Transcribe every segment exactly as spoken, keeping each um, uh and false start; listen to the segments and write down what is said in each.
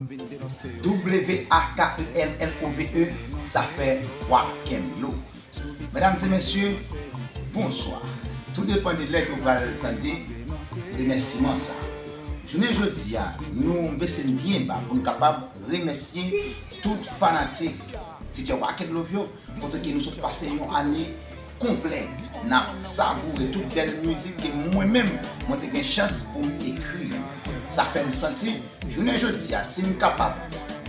W A K E N L O V E, sa fè Wakenlo. Medam e mesye, bonswa. Tou depann de lè ke w pral tande remèsiman sa. Jounen jodi a, nou bese n byen ba pou n kapab remèsye tout fanatik Teacher Wakenlo yo, kote ke nou sot pase yon ane konplè n ap savoure tout bèl mizik ke mwen menm, mwen te gen chans pou m ekri. Sa fè m santi, jounen jodi a, si m kapab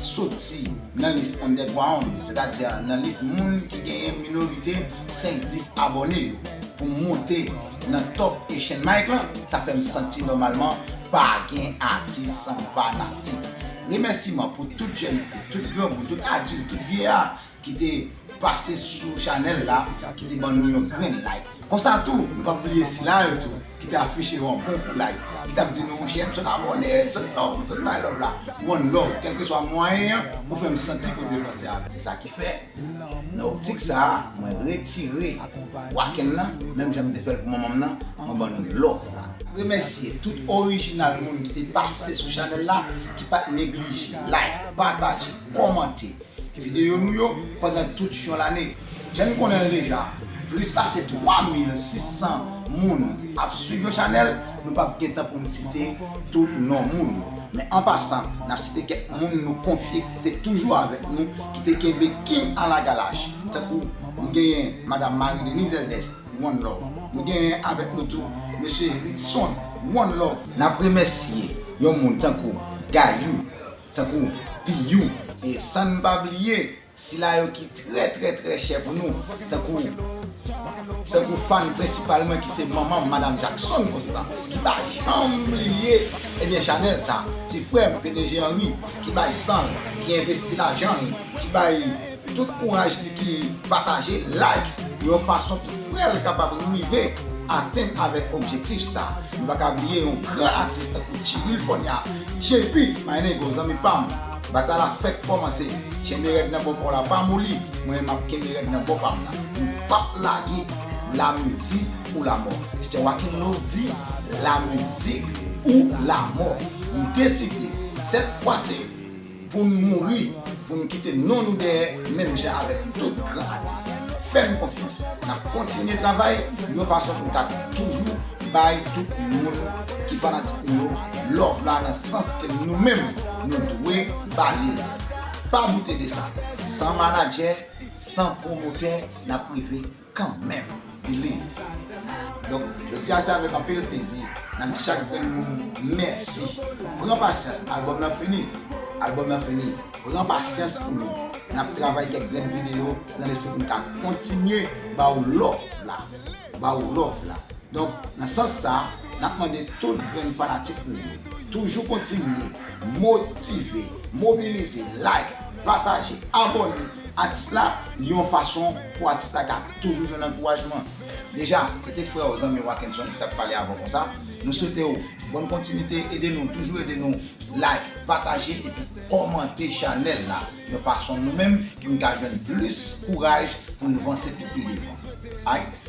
soti nan lis underground, sètadi nan lis moun ki genyen minorite senk dis abòne yo, pou m monte nan top Asian Mike lan, sa fè m santi nòmalman pa gen atis san fanatik. Remèsiman pou tout jèn fi, tout granmoun, tout adilt, tout vye a ki te pase sou chanèl la, ki te ban nou yon grenn like. Konsa tou, nou p ap bliye sila yo tou, ki te afiche yon bon foulay, ki t ap di nou, monchè, m sot abòne, m sot love, m sot bay love la. One love, kèlkeswa mwayen an, ou fè m santi kote w panse a. Se sa ki fè, nan optik sa a, mwen retire Waken lan, menm jan m te fè l pou manman m nan, mwen ban nou love la. Remèsye tout orijinal moun ki te pase sou chanèl la, ki pa t neglije like, pataje, kòmante videyo nou yo pandan tout yon lane. Jan n konnen l deja, plis pase twa mil sis san moun ap swiv yon chanèl, nou p ap gen tan pou n site tout non moun yo. Men an pasan, n ap site kèk moun nou konfye ki te toujou avèk nou, ki te kenbe King Alagalach, tankou nou genyen Madam Marie Denise Eldès, one love. Nou genyen avèk nou tou Mesye Ritson, one love. N ap remèsye yon moun tankou Gayou, tankou Piyou, e san n pa bliye sila yo ki trè, trè, trè chè pou nou, tankou, tankou fan prensipal mwen ki se manman m, Madam Jackson Constant, ki pa janm bliye, ebyen, chanèl sa. Ti frè m, P D G Henry, ki bay san l, ki envesti lajan l, ki bay tout kouraj li, ki pataje, like, yon fason pou frè l kapab rive atenn avèk objektif sa. Nou pa ka bliye yon gran atis tankou Tchiril Fonya, J P, my nigga, zanmi pa m. Batay la fèk kòmanse. Kenbe rèd nan bò pa w la, pa moli. Mwen, m ap kenbe rèd nan bò pa m nan. Nou p ap lage. La musique ou la mort. Teacher Wakenlo di, la musique ou la mort. Nou deside, sèt fwa se pou n mouri, pou n kite non nou dèyè, menm jan avèk tout gran atis. Fè n konfyans. N ap kontinye travay yon fason pou n ka toujou bay tout moun ki fanatik nou yo love la, nan sans ke nou menm nou dwe ba li l. Pa doute de sa. San manadjè, san pwomotè, n ap rive kanmenm. Believe. Donk, jodi a se avèk anpil plezi n ap di chak grenn moun mèsi. Pran pasyans, albòm nan fini. Albòm nan fini. Pran pasyans pou nou. N ap travay kèk grenn videyo nan lespri pou n ka kontinye ba w love la. Ba w love la. Donk, nan sans sa, n ap mande tout grenn fanatik nou yo toujou kontinye motive, mobilize, like, pataje, abòne atis la, yon fason pou atis la ka toujou jwenn ankourajman. Deja, se te frè w, zanmi w Wakenson ki t ap pale avè w konsa. Nou swete w bòn kontinite, ede nou, toujou ede nou like, pataje epi kòmante chanèl la, yon fason nou menm pou n ka jwenn plis kouraj pou n vanse pi pi devan. Aight?